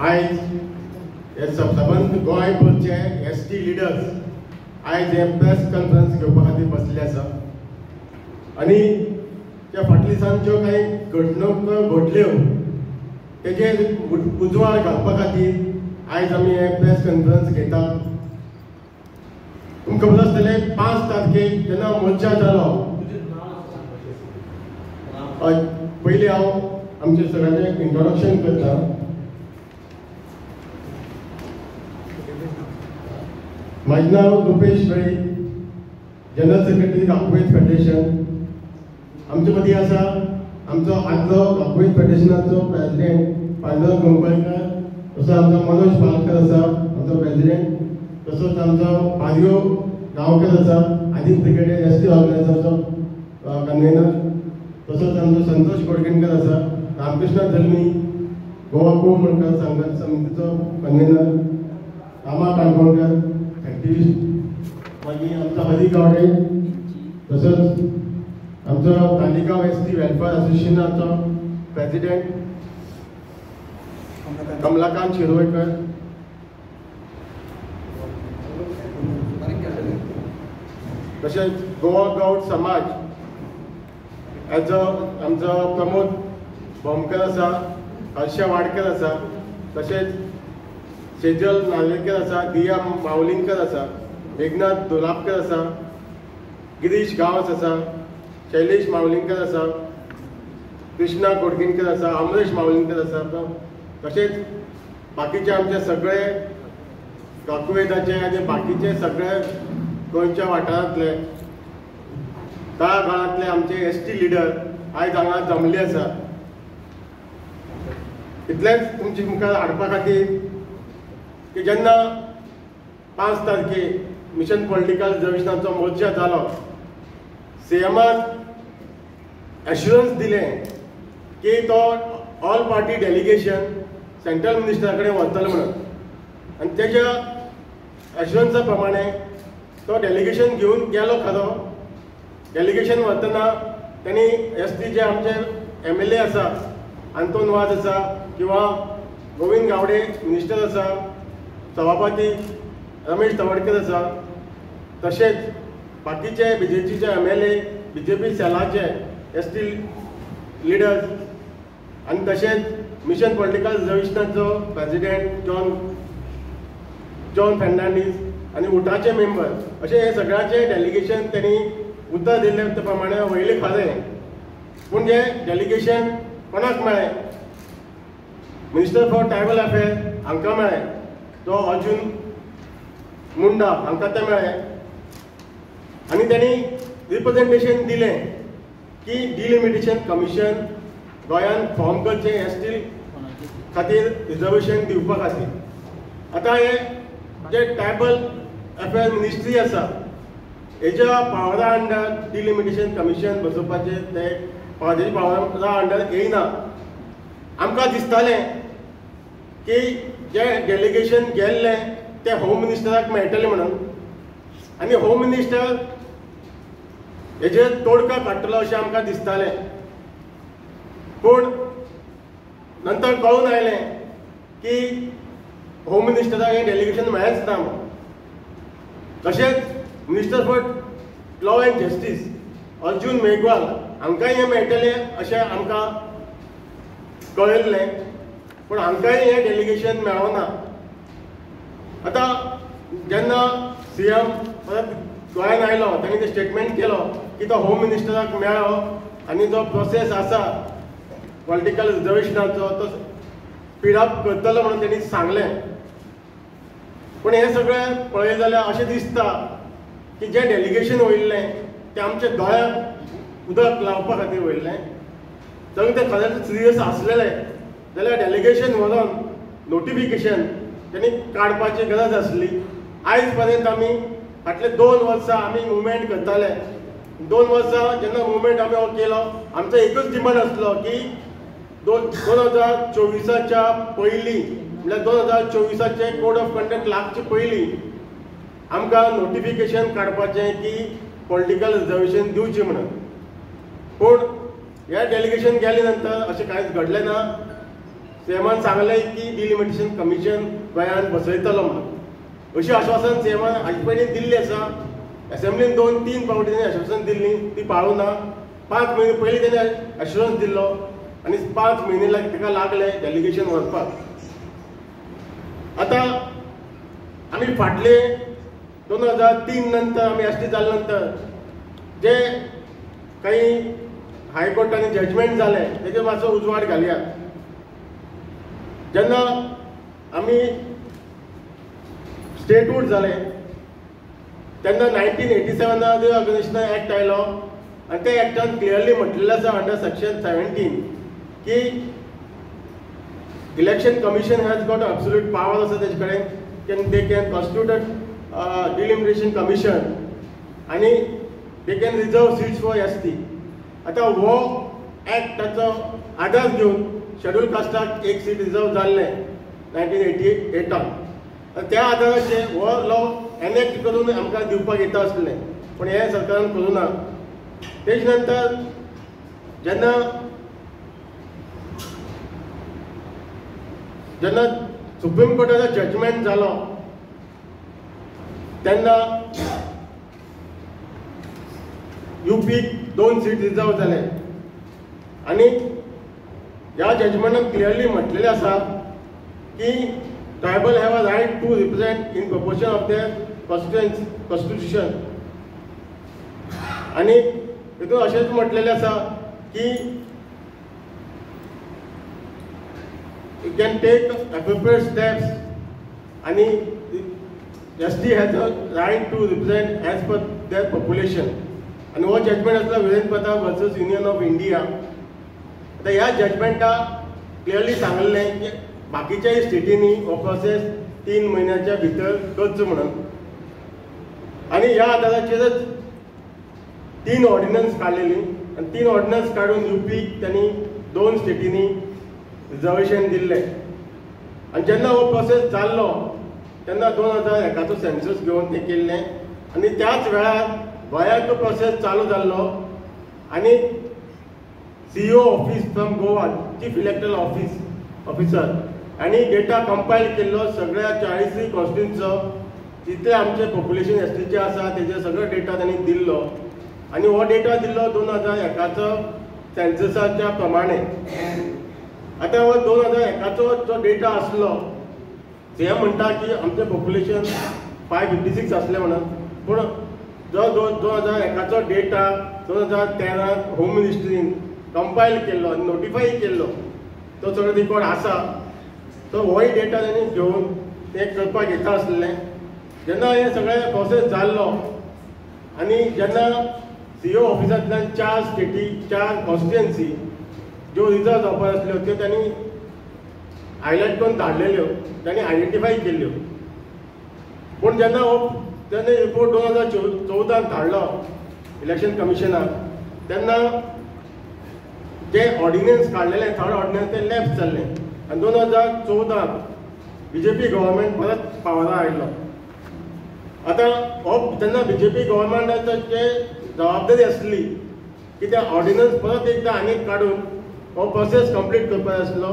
आयज हे सबंद गोंयभरचे एस टी लिडर्स आयज हे प्रेस कॉन्फरन्स घेवपा खातीर बसले आसा आनी त्या फाटल्या दिसान ज्यो कांय घडणूक घडल्यो तेजेर उजवाड घालपा खातीर आयज आमी हे प्रेस कॉन्फरन्स घेता। तुमकां खबर आसतलें 5 तारखेक जेन्ना मोर्चा जालो, पयलीं हांव आमचे सगळ्यांचें इंट्रोडक्शन करता। म्हाजें नांव Rupesh Velip, general secretary Kapuvet federation. आमचे मदीं आसा आमचो आदलो काकुवेत फेडरेशनाचो प्रेसिडेंट पांडुरंग कुंकळकर, तसो आमचो मनोज पालकर आसा आमचो प्रेसिडेंट, तसोच आमचो पादियो गांवकर आसा आदी ब्रिगेडियर एस टी ऑर्गनायझरचो कन्वेनर, तसोच आमचो संतोष गोडगेणकर आसा, रामकृष्ण जल्मी गोवा कोण म्हणकर संघर्ष समितीचो कन्वेनर, रामा काणकोणकर एक्टिविस्ट, मागीर आमचो हरी गावडे, तसोच आमचो तालिगांव एस टी वेलफेअर असोसिएशनाचो प्रेसिडेंट कमलाकांत शिरवयकर, तशेंच गोवा गौड समाज हाचो आमचो प्रमोद भोमकर आसा, हर्षा वाडकर आसा, तशेंच सेजल नार्वेकर आसा, दिया मावलिंकर आसा, मेघनाथ दोलापकर आसा, गिरीश गांवस आसा, शैलेश मावलिंकर आसा, कृष्णा कोडगिणकर आसा, अमरेश मावलिंकर आसा, तशेंच बाकीचे आमचे सगळे काकुवेताचे आनी बाकीचे सगळे गोंयच्या वाठारांतले तळागाळांतले आमचे एस टी लिडर आयज हांगा जमले आसा। इतलेंच तुमचे मुखार हाडपा खातीर की जेन्ना 5 तारखेक मिशन पॉलिटिकल रिजर्वेशनाचो मोर्चा जालो, सीएमान एश्युरन्स दिलें की तो ऑल पार्टी डेलिगेशन सेंट्रल मिनिस्टरा कडेन व्हरतलो म्हणून, आनी तेज्या एश्युरन्सा प्रमाणे तो डेलिगेशन घेवन गेलो खरो। डेलिगेशन व्हरतना तेणी एस टीचे आमचे MLA आसा आंतोन वाज आसा किंवा गोविंद गावडे मिनिस्टर आसा, सभापती रमेश तवडकर आसा, तशेंच बाकीचे बीजेपीचे MLA, BJP सेलाचे एस टी लिडर्स आनी तशेंच मिशन पॉलिटिकल रिजर्वेशनाचो प्रेसिडेंट जॉन फेर्नांडीस आनी उटाचे मेंबर, अशें हे सगळ्याचे डेलिगेशन तेणी उतर दिल्ले त्या प्रमाणे वयलें खरें। पूण जें डेलिगेशन कोणाक मेळ्ळें? मिनिस्टर फॉर ट्रायबल अफेयर हांकां मेळ्ळें, तो अर्जुन मुंडा हांकां तें मेळ्ळें आनी तेणी रिप्रेजेंटेशन दिलें की डिलिमिटेशन कमिशन गोंयान फॉर्म करचें एस टी खातीर रिजर्वेशन दिवपा खातीर। आतां हे जे ट्रायबल अफेयर मिनिस्ट्री आसा हेज्या पावरा अंडर डिलिमिटेशन कमिशन बसोवपाचें ते तेजे पावरा अंडर येयना। आमकां दिसतालें की जे डेलिगेशन गेल्लें तें होम मिनिस्टराक मेळटलें म्हणून आनी होम मिनिस्टर हेजेर तोडका काडटलो अशें आमकां दिसतालें। पूण नंतर कळून आयलें की होम मिनिस्टराक हें डेलिगेशन मेळ्ळेंच ना म्हणून। तशेंच minister for law and justice Arjun Meghwal हांकांय हें मेळटलें अशें आमकां कळिल्लें, पूण हांकांय हें डेलिगेशन मेळना। आतां जेन्ना सीएम परत गोंयान आयलो तेणी ते स्टेटमेंट केलो की तो होम मिनिस्टराक मेळ्ळो आनी जो प्रोसेस आसा पॉलिटिकल रिजर्वेशनाचो तो स्पीड अप करतलो म्हणून तेणी सांगलें। पूण हें सगळें पळयलें जाल्यार अशें दिसता की जें डेलिगेशन वयल्लें तें आमच्या दोळ्याक उदक लावपा खातीर वयल्लें। जर तें खरेंच सिरियस आसलेलें जाल्यार डेलिगेशन व्हरोन नोटिफिकेशन तेणी काडपाची गरज आसली। आयज पर्यंत आमी फाटले 2 वर्सां आमी मुवमेंट करताले। 2 वर्सां जेन्ना मुवमेंट आमी हो केलो, आमचो एकूच डिमांड आसलो की 2024च्या पयलीं म्हणल्यार 2024 कोड ऑफ कंडक्ट लागचे पयलीं आमकां नोटिफिकेशन काडपाचें की पॉलिटिकल रिजर्वेशन दिवचें म्हणून। पूण हे डेलिगेशन गेले नंतर अशें कांयच घडलें ना। सीएमान सांगलें की डिलिमिटेशन कमिशन गोंयांत बसयतलो म्हणून. अशें आश्वासन सीएमान हाजे पयलीं दिल्लें आसा. एसेंब्लीन 2-3 फावटी तेणी आश्वासन दिल्लीं, ती पाळूं ना. 5 म्हयने पयलीं तेणी एश्युरन्स दिल्लो आनी 5 म्हयने ताका लागले डेलिगेशन व्हरपाक. आतां आमी फाटले 2003 नंतर आमी एस टी जाले नंतर जे काही हायकोर्टांनी जजमेंट जालें तेजेर मातसो उजवाड घालया. जेन्ना आमी स्टेटहूड जालें तेन्ना 1987 रिऑर्गनायझेशन एक्ट आयलो आनी त्या एक्टान क्लियरली म्हटलेलें आसा अंडर सेक्शन 17 की election commission has got absolute power आसा तेजे कडेन, can they can constitute delimitation commission आनी they can reserve seats for S T. आतां हो एक्टाचो आदार घेवन शेड्यूल कास्टाक 1 सीट रिजर्व जाल्लें 1988. त्या आदाराचेर हो लॉ एनॅक्ट करून आमकां दिवपाक येता आसलें, पूण हें सरकारान करूं ना. तेज नंतर जेन्ना जेन्ना सुप्रीम कोर्टाचो जजमेंट जालो तेन्ना यूपीक 2 सीट रिजर्व जाले आनी ह्या जजमेंटान क्लियरली म्हटलेलें आसा की tribal have a right to represent in proportion of their constitution. आनी तितून अशेंच म्हटलेलें आसा की you can take appropriate steps आनी S T has a right to represent as per their population. आनी हो जजमेंट आसलो Virendra Pratap versus union of India. आतां ह्या जजमेंटा क्लियरली सांगलें की बाकीच्याय स्टेटींनी हो प्रोसेस 3 म्हयन्याच्या भितर करचो म्हणून. आनी ह्या आदाराचेरच 3 ऑर्डिनन्स काडलेली आनी 3 ऑर्डिनन्स काडून यूपीक त्यांनी 2 स्टेटींनी रिजर्वेशन दिल्लें. आनी जेन्ना हो प्रोसेस जाल्लो तेन्ना 2001 सेन्सस घेवन तें केल्लें आनी त्याच वेळार गोंयांत तो प्रोसेस चालू जाल्लो आनी CEO office from Goa, chief electoral officer आनी डेटा कंपायल केल्लो सगळ्या 40 कॉन्स्टिट्युन्सीचो, जितले आमचे पॉप्युलेशन एस टीचे आसा तेजे सगळो डेटा तांणी दिल्लो आनी हो डेटा दिल्लो 2001 सेन्ससाच्या प्रमाणे. आतां हो 2001 जो डेटा आसलो ते म्हणटा की आमचें पॉप्युलेशन 556 आसलें म्हणून, पूण जो 2001 डेटा 2013 होम मिनिस्ट्रीन कंपायल केल्लो आनी नोटिफाय केल्लो तो सगळो रिकॉर्ड आसा. तो होय डेटा तांणी घेवन ते करपाक येता आसलें. जेन्ना हें सगळें प्रोसेस जाल्लो आनी जेन्ना सीईओ ऑफिसांतल्यान 4 स्टेटी 4 कॉन्स्टिट्युएन्सी ज्यो रिजर्व जावपाक आसल्यो त्यो तांणी हायलायट करून धाडलेल्यो, तांणी आयडेंटिफाय केल्ल्यो. पूण जेन्ना हो तेन्ना रिपोर्ट 2014 धाडलो इलेक्शन कमिशनाक तेन्ना जे ऑर्डिनन्स काडलेले थर्ड ऑर्डिनन्स ते लॅप्स जाल्ले आनी 2014 बीजेपी गव्हर्मेंट परत पावरा आयलो. आतां हो तेन्ना बीजेपी गव्हर्मेंटाचो जे जबाबदारी आसली की ते ऑर्डिनन्स परत एकदां आनीक काडून हो प्रोसेस कंप्लीट करपाक आसलो,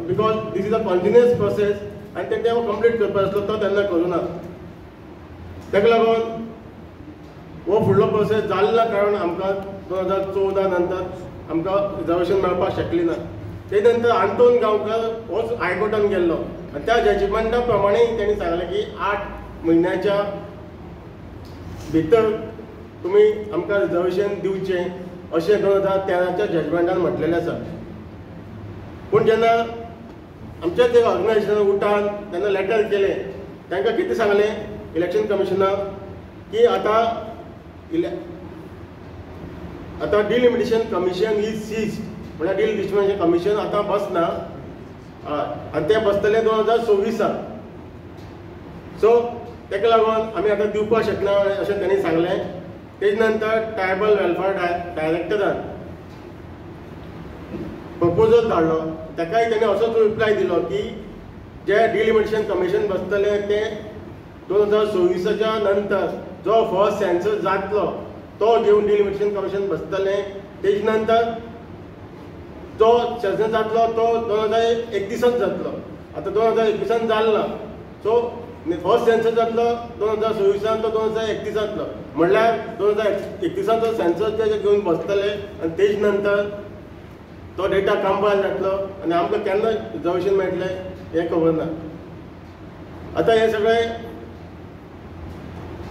because this is a continuous process आनी ते कंप्लीट करपाक आसलो तो तेन्ना करूं ना. ताका लागून हो फुडलो प्रोसेस जाल्ल्या कारण आमकां 2014 नंतर आमकां रिजर्वेशन मेळपाक शकली ना. ते नंतर आंतोन गांवकर होच हायकोर्टान गेल्लो आनी त्या जजमेंटा प्रमाणे तेणी सांगलें की 8 म्हयन्याच्या भितर तुमी आमकां रिजर्वेशन दिवचें अशें 2013 जजमेंटान म्हटलेलें आसा. पूण जेन्ना आमच्या ते ऑर्गनायझेशन उठान तेन्ना लेटर केलें तांकां कितें सांगलें इलेक्शन कमिशनाक की आतां आतां डिलिमिटेशन कमिशन is ceased, म्हळ्यार डिलिमिटेशन कमिशन आतां बसना आनी तें बसतलें 2026. सो ताका लागून आमी आतां दिवपाक शकना अशें तांणी सांगलें. तेज नंतर ट्रायबल वेलफेअर डायरेक्टरान प्रपोजल धाडलो, ताकाय ताणें असोच रिप्लाय दिलो की जे डिलिमिटेशन कमिशन बसतलें तें 2026 नंतर जो फर्स्ट सेन्सस जातलो तो घेवन डिलिमिटेशन कमिशन बसतलें. तेज नंतर जो सेन्सस जातलो तो 2031 जातलो. आतां 2021 जालो ना, सो फर्स्ट सेन्सस जातलो 2026 तो 2031 जातलो, म्हणल्यार 2031 सेन्सस ते घेवन बसतले आनी तेज नंतर तो डेटा कंपायल जातलो आनी आमकां केन्ना रिजर्वेशन मेळटलें हें खबर ना. आतां हें सगळें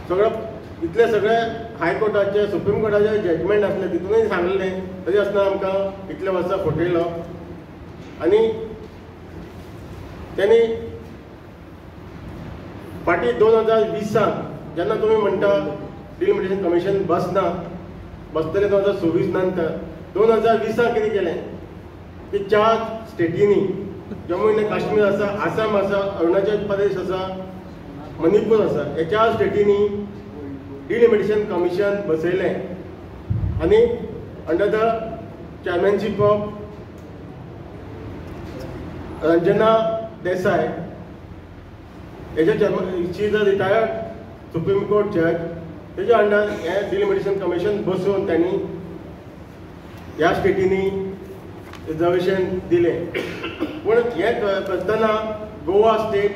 सगळें इतले सगळे हायकोर्टाचे सुप्रीम कोर्टाचे जजमेंट आसले तितूनय सांगलें, तरी आसतना आमकां इतले वर्सां फटयलो आनी तेणी फाटीं 2020 जेन्ना तुमी म्हणटा डिलिमिटेशन कमिशन बसना, बसतलें 2026 नंतर 2020 कितें केलें की 4 स्टेटींनी जम्मू आनी काश्मीर आसा, आसाम आसा, अरुणाचल प्रदेश आसा, मणिपूर आसा, ह्या 4 स्टेटींनी डिलिमिटेशन कमिशन बसयलें आनी under the chairmanship of Ranjana Desai हेच्या chairman, she is a retired supreme court जज, तेच्या अंडर हें डिलिमिटेशन कमिशन बसोवन त्यांनी ह्या स्टेटींनी रिजर्वेशन दिलें. पूण हें करतना गोवा स्टेट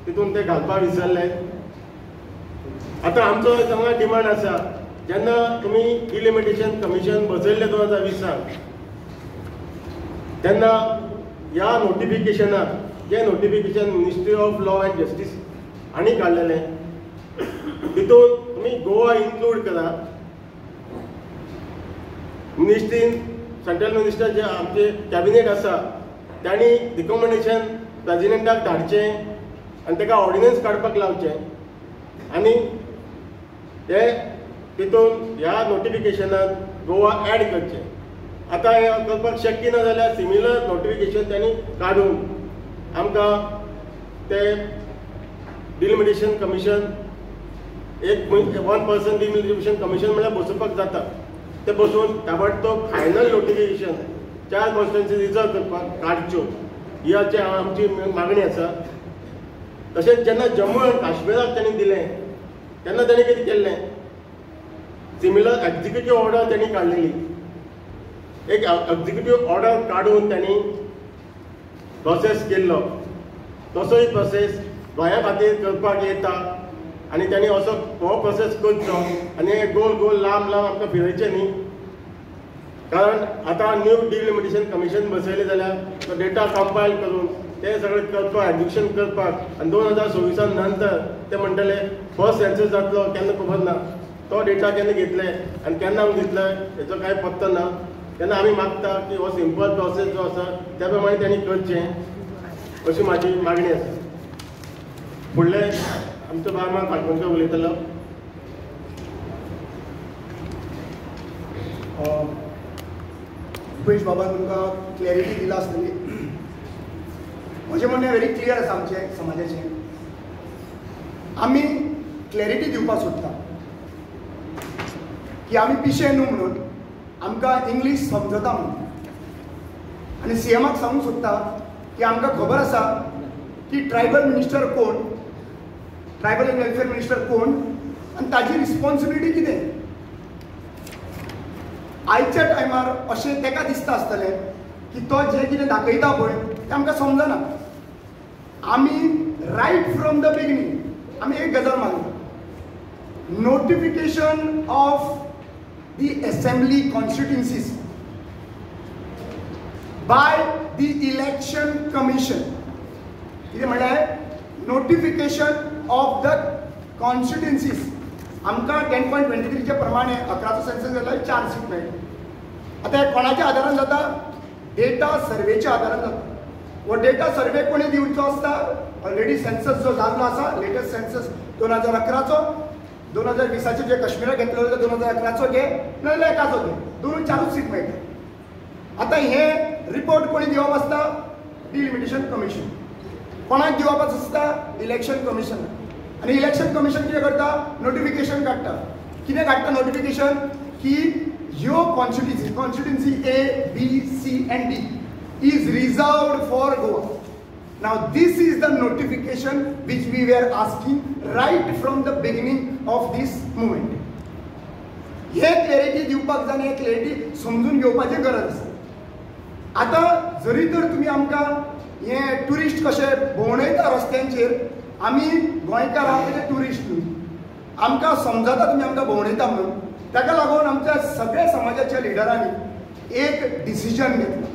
तितून ते घालपाक विसरले. आतां आमचो हांगा डिमांड आसा, जेन्ना तुमी डिलिमिटेशन कमिशन बसयल्लें 2020 तेन्ना ह्या नोटिफिकेशनाक जें notification ministry of law and justice हांणी काडलेलें तितून तुमी गोवा इन्क्लूड करा. मिनिस्ट्रीन सेंट्रल मिनिस्टर जे आमचे कॅबिनेट आसा तांणी रिकमेंडेशन प्रेजिडेंटाक धाडचें आनी ताका ऑर्डिनन्स काडपाक लावचें आनी ते तितून ह्या नोटिफिकेशनात गोवा एड करचें. आतां हें करपाक शक्य ना जाल्यार सिमिलर नोटिफिकेशन तांणी काडून आमकां ते डिलिमिटेशन कमिशन एक 1 पर्सन डिलिमिटेशन कमिशन म्हळ्यार बसोवपाक जाता, ते बसून ताबडतोब फायनल नोटिफिकेशन 4 कॉन्स्टिट्युएन्सी रिजर्व करपाक काडच्यो ही आमची मागणी आसा. तशेंच जेन्ना जम्मू आनी काश्मीराक तांणी दिलें तेन्ना तांणी कितें केल्लें, सिमिलर एक्झिक्युटीव ऑर्डर तांणी काडलेली, एक एक्झिक्युटीव ऑर्डर काडून तांणी प्रोसेस केल्लो, तसोय प्रोसेस गोंया खातीर करपाक येता आनी तांणी असो हो प्रोसेस करचो आनी गोल गोल लांब लांब आमकां फिरयचें न्ही, कारण आतां न्यू डिलिमिटेशन कमिशन बसयलें जाल्यार तो डेटा कंपायल करून ते सगळें करपाक एक्जिक्युशन करपाक आनी 2026 नंतर ते म्हणटले फर्स्ट सेन्सस जातलो केन्ना खबर ना, तो डेटा केन्ना घेतले आनी केन्ना आमकां दितले हेचो कांय पत्तो ना. तेन्ना आमी मागता की हो सिंपल प्रोसेस जो आसा त्या प्रमाणे तांणी करचें अशी म्हाजी मागणी आसा. फुडलें आमचो बाबा काणकोणकर उलयतलो. रुपेश बाबान तुमकां क्लॅरिटी दिला आसतली. म्हजें म्हणणें व्हेरी क्लियर आसा आमचें समाजाचें, आमी क्लॅरिटी दिवपाक सोदता की आमी पिशे न्हू म्हणून, आमकां इंग्लीश समजता म्हणून, आनी सी एमाक सांगूंक सोदता की आमकां खबर आसा की ट्रायबल मिनिस्टर कोण, ट्रायबल एंड वेलफेअर मिनिस्टर कोण आनी ताजी रिस्पॉन्सिबिलिटी कितें. आयच्या टायमार अशें ताका दिसता आसतलें की तो जें कितें दाखयता पळय तें आमकां समजना. आमी रायट फ्रॉम the beginning आमी एक गजाल मागली, notification of the assembly constituencies by the election commission. कितें म्हणल्यार नोटिफिकेशन ऑफ the constituencies. आमकां 10.23 प्रमाणे 11चो सेन्सस जाल्यार 4 सीट मेळटा. आतां हें कोणाच्या आदारान जाता, डेटा सर्वेच्या आदारान जाता. हो डेटा सर्वे कोणी दिवचो आसता, ऑलरेडी सेन्सस जो जाल्लो आसा लेटस्ट सेन्सस 2011चो, 2020 जे काश्मीराक घेतलेलो 2011चो घे नाजाल्यार एकाचो घे, दोनूय 4 सीट मेळटा. आतां हे रिपोर्ट कोणी दिवप आसता, डिलिमिटेशन कमिशन. कोणाक दिवप आसता, इलेक्शन कमिशन. आनी इलेक्शन कमिशन कितें करता, नोटिफिकेशन काडटा. कितें काडटा नोटिफिकेशन की ह्यो constituency, constituency A B C and D is reserved for Goa. Now this is the notification which we were asking right from the beginning of this movement. हे clarity दिवपाक जाय, हे क्लॅरिटी समजून घेवपाची गरज आसा. आतां जरी तर तुमी आमकां हे ट्युरिस्ट कशे भोंवडयता रस्त्यांचेर, आमी गोंयकार आहा ते ट्युरिस्ट न्हू, आमकां समजता तुमी आमकां भोंवडयता म्हणून. ताका लागून आमच्या सगळ्या समाजाच्या लिडरांनी एक डिसिजन घेतलं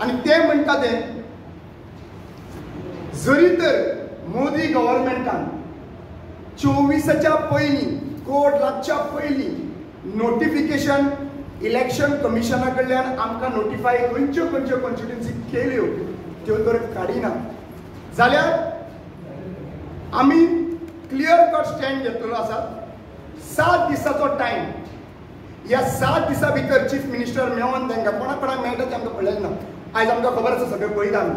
आनी ते म्हणटा ते जरी तर मोदी गव्हर्मेंटान 24च्या पयलीं कोड लागच्या पयलीं नोटिफिकेशन इलेक्शन कमिशना कडल्यान आमकां नोटिफाय खंयच्यो खंयच्यो कॉन्स्टिट्युन्सी केल्यो त्यो जर काडिना जाल्यार आमी क्लियर कट स्टँड घेतलेलो आसा. 7 दिसाचो टायम, ह्या 7 दिसां भितर चीफ मिनिस्टर मेळोन तांकां कोणा कोणाक मेळटा तें आमकां पळयलें ना, आयज आमकां खबर आसा सगळें पळयता आमी.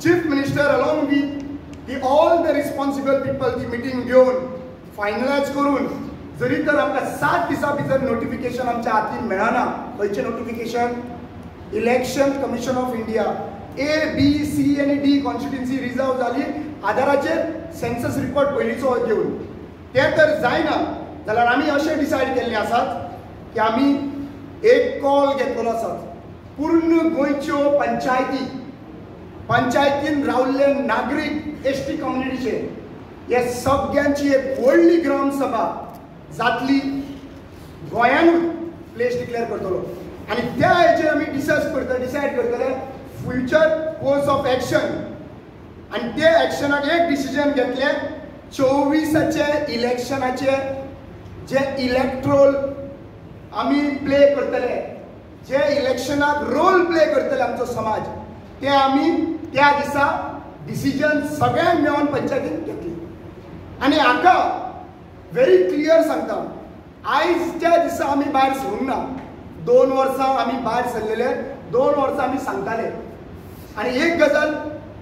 Chief minister along with the all the responsible people ती मिटींग घेवन फायनलायज करून जरी तर आमकां 7 दिसां भितर नोटिफिकेशन आमच्या हातीन मेळना, खंयचें notification? Election commission of India A B C आनी डी कॉन्स्टिट्युन्सी रिजर्व जाली आधाराचेर सेन्सस रिपोर्ट पयलींचो घेवन, तें तर जायना जाल्यार आमी अशें डिसायड केल्लें आसात की आमी एक कॉल घेतलेलो आसात पूर्ण गोंयच्यो पंचायती, पंचायतीन रावल्ले नागरीक एस टी कम्युनिटीचे हे सगळ्यांची एक व्हडली ग्रामसभा जातली, गोंयानूच प्लेस डिक्लेअर करतलो आनी त्या हेचेर आमी डिसकस करतले, डिसायड करतले फ्युचर कोर्स ऑफ एक्शन. आनी ते एक्शनाक एक डिसिजन घेतले, 24चे इलेक्शनाचे जे इलेक्ट्रोल आमी प्ले करतले, जे इलेक्शनाक रोल प्ले करतले आमचो समाज, ते आमी त्या दिसा डिसिजन सगळ्यांक मेळोन पंचायतीन घेतली. आनी हाका व्हेरी क्लियर सांगता, आयज त्या दिसा आमी भायर सरूंक ना, 2 वर्सां आमी भायर सरलेले, 2 वर्सां आमी सांगताले. आनी एक गजाल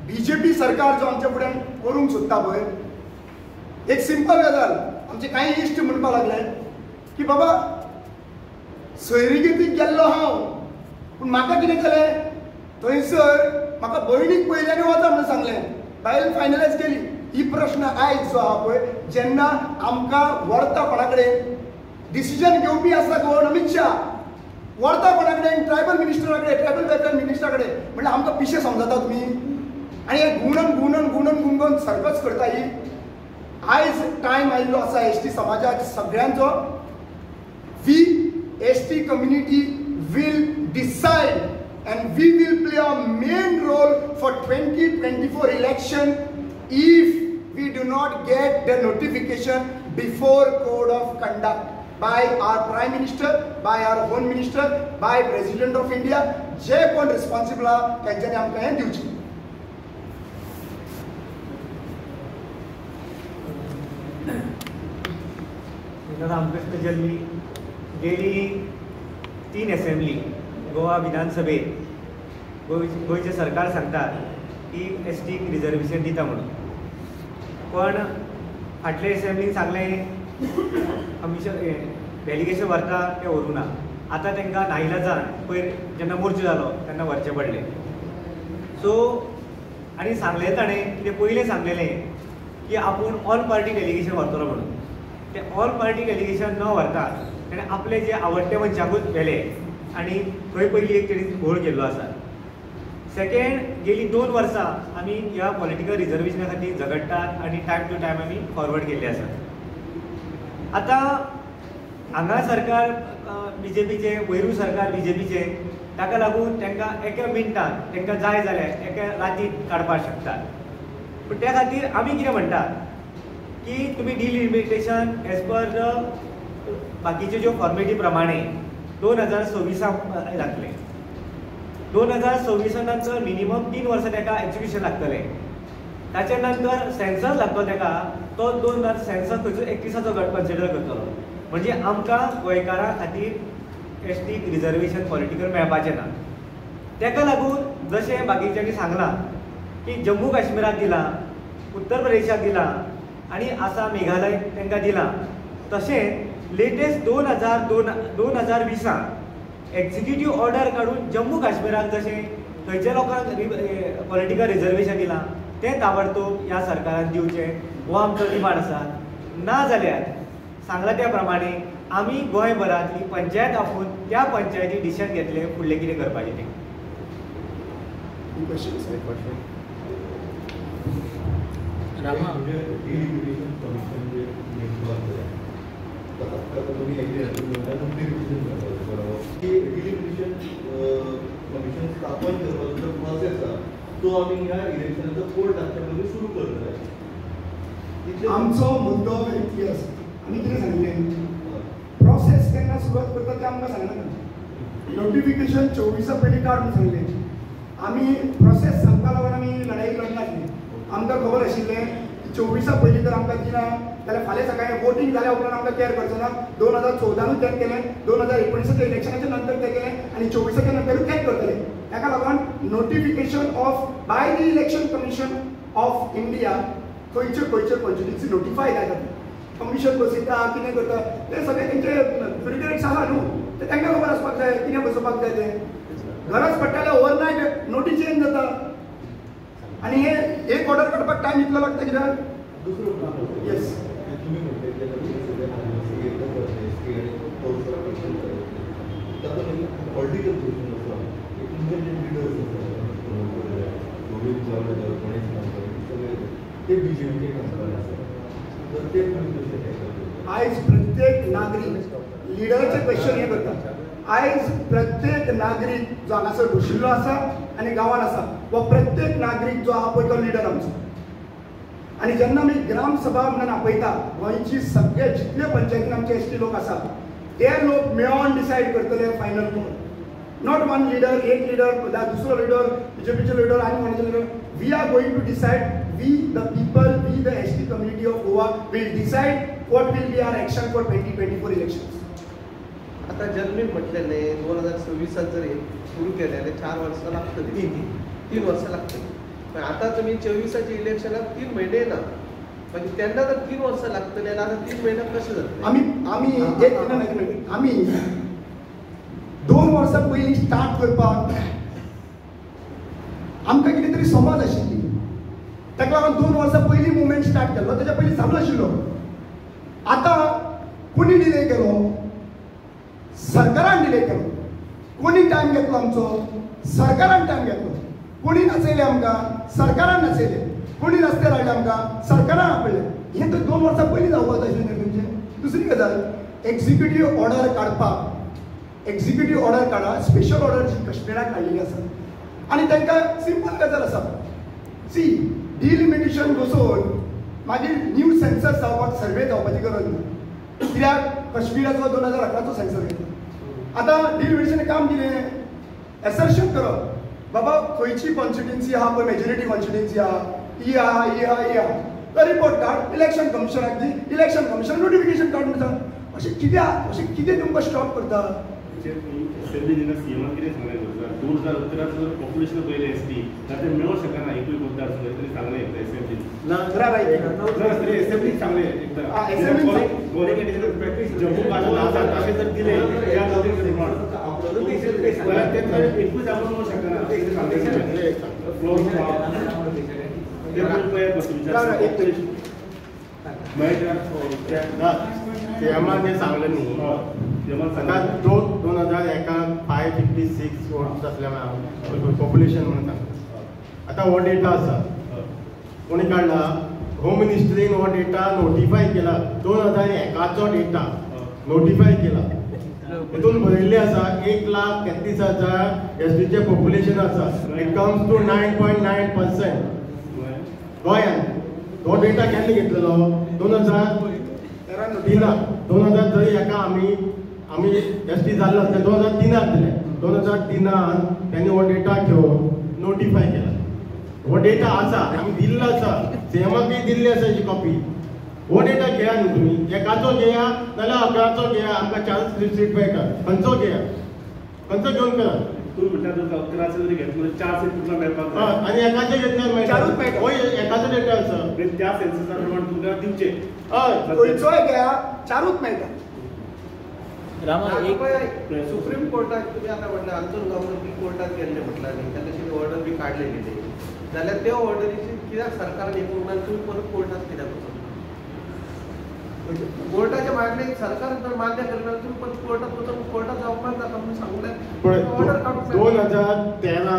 बीजेपी सरकार जो आमच्या फुड्यान करूंक सोदता पळय, एक सिंपल गजाल आमचे कांय इश्ट म्हणपाक लागले की बाबा सोयरीगेतीक गेल्लो हांव, पूण म्हाका कितें जालें थंयसर म्हाका भयणीक पयलें आनी वता म्हणून सांगलें, बायल फायनलायज केली. ही प्रश्न आयज जो आहा पळय, जेन्ना आमकां व्हरता कोणा कडेन डिसिजन घेवपी आसा कोण? अमीत शाह. व्हरता कोणा कडेन? ट्रायबल मिनिस्टरा कडेन, ट्रायबल वेलफेअर मिनिस्टरा कडेन. म्हणल्यार आमकां पिशें समजता तुमी आनी हे गुणन गुणन गुणन गुणगोन सर्कस करता. ही आयज टायम आयिल्लो आसा एस टी समाजाक सगळ्यांचो. We S T community will decide and we will play a main role for 2024 election if we do not get the notification before code of conduct by our Prime Minister, by our Home Minister, by President of India. जे कोण responsible आहा तेंच्यांनी आमकां हें दिवचें. रामकृष्ण जल्मी गेली 3 assembly Goa विधानसभेत गोंयचें सरकार सांगता की एस टीक रिजर्वेशन दिता म्हणून, पण फाटले असेंब्लीन सांगलें कमिशन डेलिगेशन व्हरता तें व्हरूंक ना. आतां तांकां नाइलाजान पयर जेन्ना मोर्चो जालो तेन्ना व्हरचें पडलें. सो आनी सांगलें ताणें कितें पयलें सांगलेलें की आपूण ऑल पार्टी डेलिगेशन व्हरतलो म्हणून, तें ऑल पार्टी डेलिगेशन न व्हरता ताणें आपले जे आवडटे मनशाकूच व्हेले आनी थंय पयली एक तेणी घोळ केल्लो आसा. सेकेंड, गेली 2 वर्सां आमी ह्या पॉलिटिकल रिजर्वेशना खातीर झगडटात आनी टायम टू टायम आमी फॉरवर्ड केल्ले आसा. आतां हांगा सरकार बीजेपीचें, वयरूय सरकार बीजेपीचें, ताका लागून तांकां एका मिनटान तांकां जाय जाल्यार एका रातीन काडपाक शकतात. पूण त्या खातीर आमी कितें म्हणटात की तुमी डिलिमिटेशन एज पर the बाकीच्यो ज्यो फॉर्मेलिटी प्रमाणे 2026 जातलें. 2026 नंतर मिनिमम 3 वर्सां ताका एक्जिक्युशन लागतलें, ताच्या नंतर सेन्सस लागतलो ताका, तो 2000 सेन्सस खंयचो 31 कन्सिडर करतलो. म्हणजे आमकां गोंयकारां खातीर एस टीक रिजर्वेशन पॉलिटिकल मेळपाचें ना. ताका लागून जशें बाकीच्यांनी सांगलां की जम्मू काश्मीराक दिलां, उत्तर प्रदेशाक दिलां आनी आसा मेघालय तांकां दिलां, तशें लेटेस्ट 2020 एक्झिक्युटीव ऑर्डर काडून जम्मू काश्मीराक जशें थंयच्या लोकांक पॉलिटिकल रिजर्वेशन दिलां तें ताबडतोब ह्या सरकारान दिवचें हो आमचो डिमांड आसा. ना जाल्यार सांगलां त्या प्रमाणे आमी गोंयभरांतली पंचायत आपोवन त्या पंचायती डिसिजन घेतले फुडलें कितें करपाचें तें. Questions? Rama delimitation commission जे नेमपाक जाय ताका तुमी एग्री नोटिफिकेशन करपाक बरोबर की डिलिमिटेशन कमिशन स्थापन करपाचो जो प्रोसेस आसा तो आमी ह्या इलेक्शनाचो कोर्ट लागच्या पयलीं सुरू करूंक जाय. आमचो मुद्दो एक क्लियर आसा. आमी कितें सांगलें, प्रोसेस केन्ना सुरवात करता तें आमकां सांगना. नोटिफिकेशन 24 पयलीं काड म्हूण सांगलें. आमी प्रोसेस सांगपा लागून आमी लढाई लढनासली. आमकां खबर आशिल्लें की 24 पयलीं जर आमकां दिना जाल्यार फाल्यां सकाळीं वोटींग जाल्या उपरांत आमकां कॅर करचो ना. 2014नूच तें केलें, 2019च्या इलेक्शनाच्या नंतर तें केलें आनी 24च्या नंतरूच तेंच करतलें. ताका लागून notification of by the election commission of India खंयच्यो खंयच्यो कॉन्स्टिट्युन्सी नोटिफाय जाता, कमिशन बसयता कितें करता तें सगळें तेंचे ब्युरोक्रेट्स आसा न्हू, तें तांकां खबर आसपाक जाय कितें बसोवपाक जाय तें. गरज पडटा जाल्यार ओवरनायट नोटी चेंज जाता आनी हे एक ऑर्डर काडपाक टायम इतलो लागता कित्याक. दुसरो प्रश्न, येस, तुमी म्हणले तातूंत एक पॉलिटिकल क्वेश्चन आसा की तुमचे जे लिडर्स आसा गोविंद गावडे, गणेश गावडे, सगळे ते बीजेपीचे खासदार आसा, तर ते तुमी कशें टॅकल करता? आयज प्रत्येक नागरीक लिडराचें क्वेश्चन हें करता. आयज प्रत्येक नागरीक जो हांगासर बशिल्लो आसा आनी गांवांत आसा हो प्रत्येक नागरीक जो आहा पळय तो लिडर आमचो. आनी जेन्ना आमी ग्रामसभा म्हणून आपयता, गोंयची सगळे जितले पंचायतीन आमचे एस टी लोक आसात ते लोक मेळोन डिसायड करतले फायनल कोण. Not one leader, एक लिडर, दुसरो लिडर, बीजेपीचो लिडर आनी कोणाचो leader. We are going to decide, we the people, we the S T community of Goa will decide what will be our action for 2024 elections. आता जन्मी म्हटलें न्ही 2026 जर हे सुरू केलें जाल्यार 4 वर्सां लागतली, 3 वर्सां लागतली. पण आता तुमी 24 इलेक्शनाक 3 म्हयने ना, म्हणजे तेन्ना तर 3 वर्सां लागतली आनी आतां 3 म्हयन्याक कशें जातलें? आमी आमी एक आमी 2 वर्सां पयलीं स्टार्ट करपाक आमकां कितें तरी समज आशिल्ली, ताका लागून 2 वर्सां पयलीं मुवमेंट स्टार्ट केल्लो, ताच्या पयलीं चालू आशिल्लो. आतां कोणी डिले केलो? सरकारान डिले केलो. कोणी टायम घेतलो आमचो? सरकारान टायम घेतलो. कोणी नाचयलें आमकां? सरकारान नाचयलें. कोणी रस्त्यार हाडलें आमकां? सरकारान आपडलें. हें तर 2 वर्सां पयलीं जावपाक जाय आशिल्लें तुमचें. दुसरी गजाल, एक्झिक्युटीव ऑर्डर काडपाक, एक्झिक्युटीव ऑर्डर काडा, स्पेशल ऑर्डर जी कश्मीराक काडलेली आसा आनी तांकां सिंपल गजाल आसा, सी डिलिमिटेशन बसोवन मागीर न्यू सेन्सस जावपाक, सर्वे जावपाची गरज ना. कित्याक कश्मीराचो 2018चो सेन्सस घेतला. आतां डिलिमिटेशन काम कितें? एसर्शन करप, बाबा खंयची कॉन्स्टिट्युन्सी आहा पळय, मेजॉरिटी कॉन्स्टिट्युन्सी आहा, ही आहा, ही आहा, ही आहा, तो रिपोर्ट काड, इलेक्शन कमिशनाक दी, इलेक्शन कमिशन नोटिफिकेशन काड म्हणटा. अशें कित्याक, अशें कितें तुमकां स्टॉप करता? असेंब्ली जेन्ना सीएमान कितें सांगलें 2011 जर पॉप्युलेशन पळयलें एस टी जाल्यार ते मेळोंक शकना एकूय मतदार तरी सांगलें एकदां असेंब्लीन. ना तरी असेंब्लीन सांगलें एकदां जम्मू काश्मीर अशें जर दिलें जाल्यार ते एकूच आपण मेळोंक शकना. सीएमान जें सांगलें न्ही ताका 2001 556 वोट्स आसले पॉप्युलेशन म्हणून सांगता. आतां हो डेटा आसा, कोणी काडला? होम मिनिस्ट्रीन हो डेटा नोटिफाय केला, 2001चो डेटा नोटिफाय केला. तितून बरयल्लें आसा 1,33,000 एस टीचें पॉप्युलेशन आसा. It comes to 9.9% गोंयांत. हो डेटा केन्ना घेतलेलो? 2003 2001 आमी आमी एस टी जाल्लो आसता 2003 दिलें. 2003 त्यांनी हो डेटा घेवन नोटिफाय केला. हो डेटा आसा, आमी दिल्लो आसा, सीएमाकय दिल्ली आसा हेची कॉपी. हो डेटा घेया न्हू तुमी, एकाचो घेया नाल्यार 11चो घेया, आमकां 4 सीट मेळटा, खंयचो घेया, खंयचो घेवन करा. तूं म्हणटा 11 जरी घेतलो 4 सीट तुमकां मेळपाक जाय आनी एकाचें घेतल्यार मेळटा, 4ूच मेळटा. हो एकाचो डेटा आसा, त्या सेन्ससा प्रमाण तुमकां दिवचें. हय, खंयचोय घेया, 4ूच मेळटा. रामा, एक सुप्रीम कोर्टाक तुमी आतां म्हटलें अंतूर गांवकर बी कोर्टात गेल्ले म्हटलां न्ही, ताका तशी ऑर्डर बी काडलेली न्ही, जाल्यार त्या ऑर्डरीची कित्याक सरकारान हें करूंक ना? तुमी परत कोर्टात कित्याक वचूंक? कोर्टाच्या मागणेक सरकार जर मान्य करना, तुमी परत कोर्टात वचून कोर्टाचो अपमान जाता म्हणून सांगलें. पळय, 2013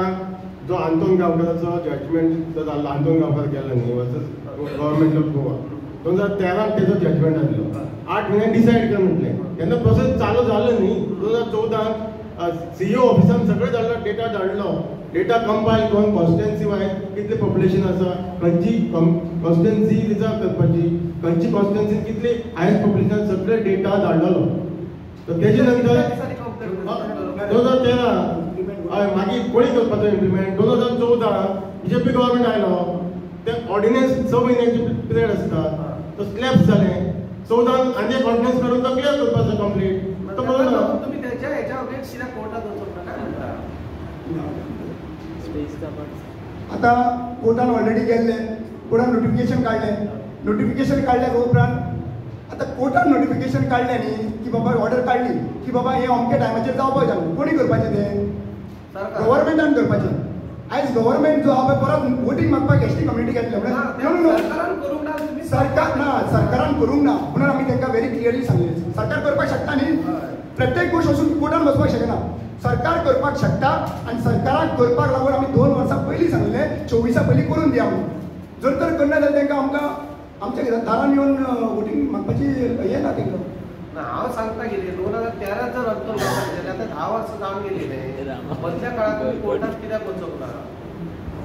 जो आंतोन गांवकराचो जजमेंट जो जाल्लो, आंतोन गांवकर गेल्लो न्ही वर्सस गव्हर्मेंट ऑफ गोवा, 2013 तेजो जजमेंट आसलो. 8 म्हयन्यान डिसायड कर म्हटलें. तेन्ना प्रोसेस चालू जालो न्ही. 2014 सीईओ ऑफिसान सगळें धाडलो, डेटा धाडलो, डेटा कंपायल करून कॉन्स्टिट्युएन्सी वायज कितलें पॉप्युलेशन आसा, खंयची कॉन्स्टिट्युएन्सी रिजर्व करपाची, खंयची कॉन्स्टिट्युएन्सी कितली हायस्ट पॉप्युलेशन, सगळे डेटा धाडलेलो. तर तेजे नंतर 2013 हय मागीर कोणी करपाचो इम्प्लिमेंट. 2014 बीजेपी गव्हर्मेंट आयलो, ते ऑर्डिनन्स 6 म्हयन्याची पिरियड आसता, तो स्लॅप्स जालें. 14 आनी एक ऑर्डिनन्स करून तो क्लियर करपाचो कंप्लीट. तो करूं ना तुम्ही त्याच्या ह्याच्या अगेन्स्ट सीधा कोर्टात वचून काय म्हणता? आता कोर्टान ऑलरेडी गेल्ले, कोर्टान नोटिफिकेशन काडलें. नोटिफिकेशन काडल्या उपरांत आतां कोर्टान नोटिफिकेशन काडलें न्ही की बाबा ऑर्डर काडली की बाबा हें अमक्या टायमाचेर जावपाक जाय. कोणी करपाचें तें? गव्हर्मेंटान करपाचें. आयज गव्हर्मेंट जो आहा पळय परत वोटींग मागपाक एसटी कम्युनिटी घेतले म्हणल्यार सरकार ना, सरकारान करूंक ना म्हणून आमी तांकां व्हेरी क्लियरली सांगलें. सरकार करपाक शकता न्ही, प्रत्येक गोश्ट वचून कोर्टान वचपाक शकना. सरकार करपाक शकता आनी सरकाराक करपाक लागून आमी 2 वर्सां पयलीं सांगलें 24 पयलीं करून दिया म्हणून. जर तर करना जाल्यार तांकां आमकां आमच्या दारान येवन वोटींग मागपाची हें ना तांकां. ना हांव सांगता कितें, 2013 जर अंतर जाल्यार आतां 10 वर्सां जावन गेली न्ही, मदल्या काळांत तुमी कोर्टात कित्याक वचूंक ना?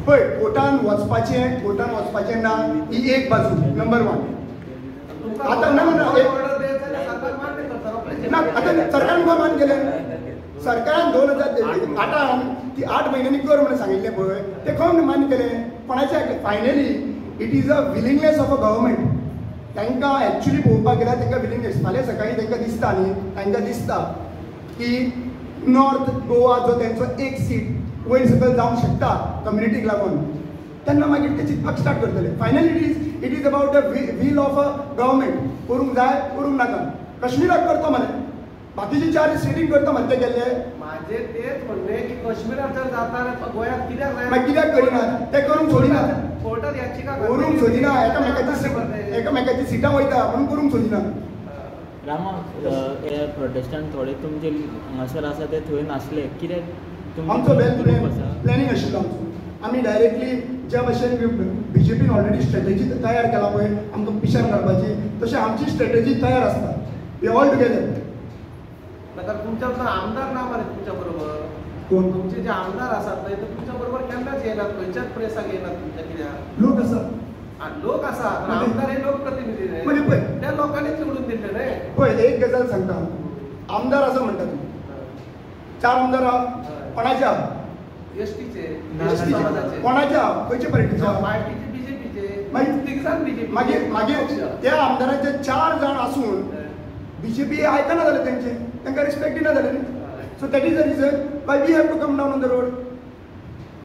पळय कोर्टान वचपाचें, कोर्टान वचपाचें ना ही एक बाजू, नंबर 1. आतां ना ना आतां सरकारान खंय मान्य केलें? सरकारान 2008 ती 8 म्हयन्यांनी कर म्हणून सांगिल्लें पळय, तें खंय मान्य केलें? कोणाचें आयकलें? Finally it is a willingness of a government. तांकां एक्चुली पळोवपाक गेल्यार तांकां विलिंगनेस. फाल्यां सकाळीं तांकां दिसता न्ही, तांकां दिसता की नॉर्थ गोवा जो तेंचो एक सीट वयर सकयल जावंक शकता कम्युनिटीक लागून, तेन्ना मागीर ते चिंतपाक स्टार्ट करतले. Finally it is about the will of a government. करूंक जाय, करूंक नाका. काश्मीराक करतो मरे, बाकीचे 4 स्टेटीन करता मरे ते केल्ले. माझे तेच म्हणणें की काश्मीराक जर जाता गोंयांत कित्याक जाय? मागीर कित्याक करिना ते? करूंक सोदिना, कोर्टात याचिका करूंक सोदिना, एकामेकाची सिटां वयता म्हणून करूंक सोदिना. रामा, हे प्रोटेस्टान थोडे तुमचे हांगासर आसा ते थंय नासले कित्याक? आमचो वेल प्लॅनिंग आशिल्लो आमचो. आमी डायरेक्टली ज्या भशेन बीजेपीन ऑलरेडी स्ट्रेटजी तयार केला पळय आमकां पिशान घालपाची, तशें आमची स्ट्रेटजी तयार आसता. We all together. तुमच्या आमदार ना मरे तुमच्या बरोबर? कोण? तुमचे जे आमदार आसात न्हय ते तुमच्या बरोबर केन्नाच येनात, खंयच्याच प्रेसाक येनात तुमच्या. कित्याक? लोक आसा, लोक आसा, आमदार हे लोकप्रतिनिधी न्हय, त्या लोकांनी निवडून दिल्ले न्हय. पळय एक गजाल सांगता, आमदार आसा म्हणटा तुमी, 4 आमदार आहा, कोणाच्या? एसटीचे. कोणाच्या? खंयच्या पार्टीच्या? पार्टीचे, बीजेपीचे. मागीर तिग जाण बीजेपी. मागीर मागीर त्या आमदाराचे 4 जाण आसून बीजेपी आयकना जालें तेंचें, तांकां रिस्पेक्ट दिना जालें न्ही. So that is the reason why we have to come down on the road.